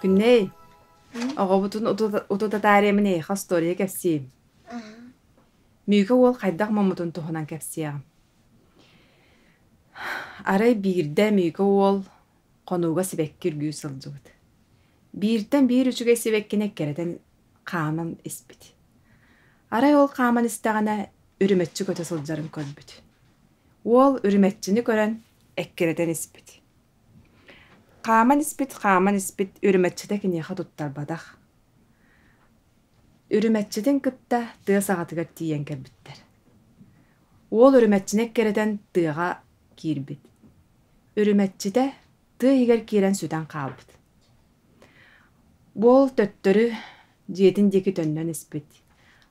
Күннэй, оҕобутун утутатаарыйамын эйиэхэ остуоруйа кэпсиим. Миика уол хайдах муммутун туһунан кэпсиэҕим. Арай биирдэ Миика уол хонууга сибэкки үргүү сылдьыбыт. Бииртэн биир үчүгэй сибэккини эккирэтэн хааман испит. Арай ол хааман истэҕинэ үрүмэччи көтө сылдьарын көрбүт. Уол үрүмэччини көрөн эккирэтэн испит. Хааман испит, хааман испит, үрүмэччитэ киниэхэ туттарбатах. Үрүмэччитин кытта тыа саҕатыгар тиийэн кэлбиттэр. Уол үрүмэччини эккирэтэн тыаҕа киирбит. Үрүмэччитэ тыа иһигэр киирэн сүтэн хаалбыт. Уол төттөрү дьиэтин диэки төннөн испит.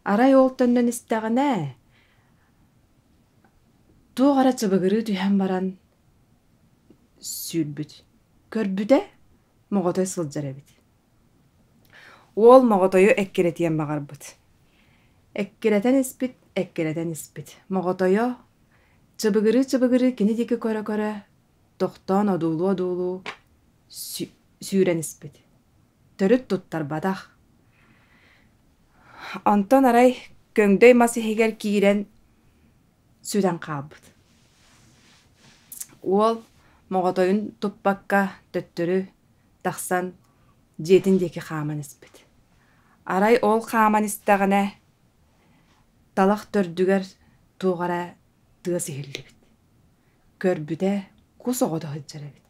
Арай ол төннөн истэҕинэ, туох эрэ чыбыгырыы түһэн баран сүүрбүт. Көрбүтэ, моҕотой сылдьар эбит. Уол моҕотойу эккирэтиэн баҕарбыт. Эккирэтэн испит, эккирэтэн испит. Моҕотойо чыбыгырыы-чыбыгырыы кини диэки көрө-көрө, тохтоон одуулуу-одуулуу сүүрэн испит. Төрүт туттарбатах. Онтон арай көҥдөй мас иһигэр киирэн сүтэн хаалбыт. Уол моҕотойун туппакка төттөрү тахсан дьиэтин диэки хааман испит. Арай ол хааман истэҕинэ талах төрдүгэр туох эрэ тыас иһиллибит. Көрбүтэ кус оҕото сылдьар эбит.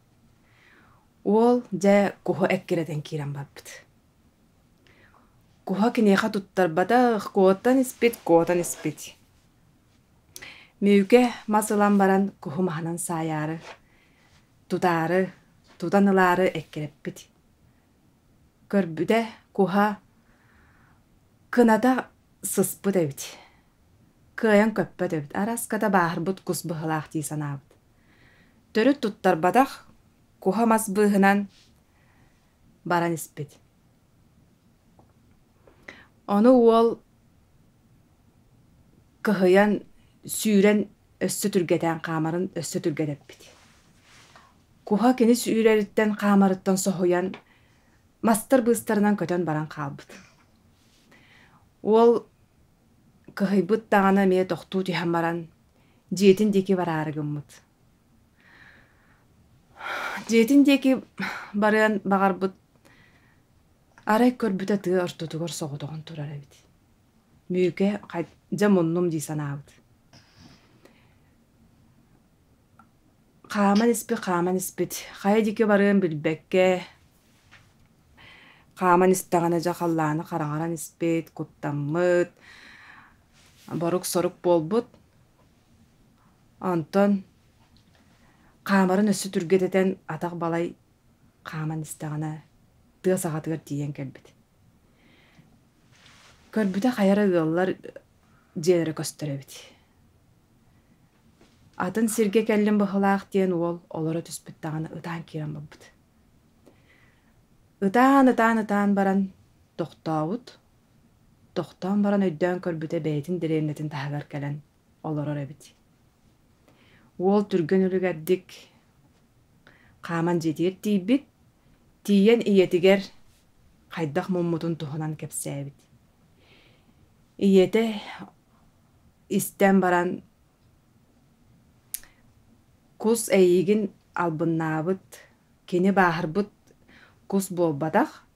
Уол дьэ куһу эккирэтэн киирэн барбыт. Куһа киниэхэ туттарбатах, куотан испит, куотан испит. Мүөкэ мас ылан баран куһу маһынан саайаары, тутаары, тутан ылаары эккирэппит. Көрбүтэ куһа кыната сыспыт эбит. Кыайан көппөт эбит, араската бааһырбыт кус быһыылаах дии санаабыт. Төрүт туттарбатах, куһа мас быыһынан баран испит. Ону уол кыһыйан, сүүрэн өссө түргэтээн хаамарын өссө түргэтэппит. Куһа кини сүүрэриттэн хаамарыттан соһуйан, мастар быыстарынан көтөн баран хаалбыт. Уол кыһыйбыт даҕаны эмиэ тохтуу түһэн баран, дьиэтин диэки бараары гыммыт. Дьиэтин диэки барыан баҕарбыт, арай көрбүтэ тыа ортотугар соҕотоҕун турар эбит. Мүөкэ дьэ муннум дии санаабыт. Хааман испит, хааман испит, хайа диэки барыан билбэккэ, хааман истэҕинэ дьэ халлааны хараҥаран испит, куттаммыт, борук-сорук буолбут. Онтон хаамарын өссө түргэтэтэн атах балай хааман истэҕинэ тыа саҕатыгар тиийэн кэлбит. Көрбүтэ хайа эрэ ыаллар дьиэлэрэ көстөр эбит. Атын сиргэ кэллим быһыылаах диэн уол олоро түспүт даҕаны ытаан киирэн барбыт. Ытаан, ытаан, ытаан баран тохтообут. Тохтоон баран өйдөөн көрбүтэ бэйэтин дэриэбинэтин таһыгар кэлэн олорор эбит. Уол түргэн үлүгэрдик хааман дьиэтигэр тиийбит, тиийэн ийэтигэр хайдах муммутун туһунан кэпсээбит. Ийэтэ истэн баран кус эйиигин албыннаабыт, кини бааһырбыт кус буолбатах,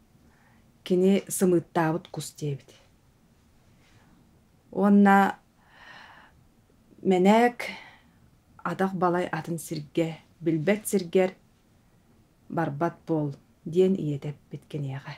кини сымыыттаабыт кус диэбит. Уонна мэнээк атах балай атын сиргэ, билбэт сиргэр барбат буол диэн ийэтэ эппит киниэхэ.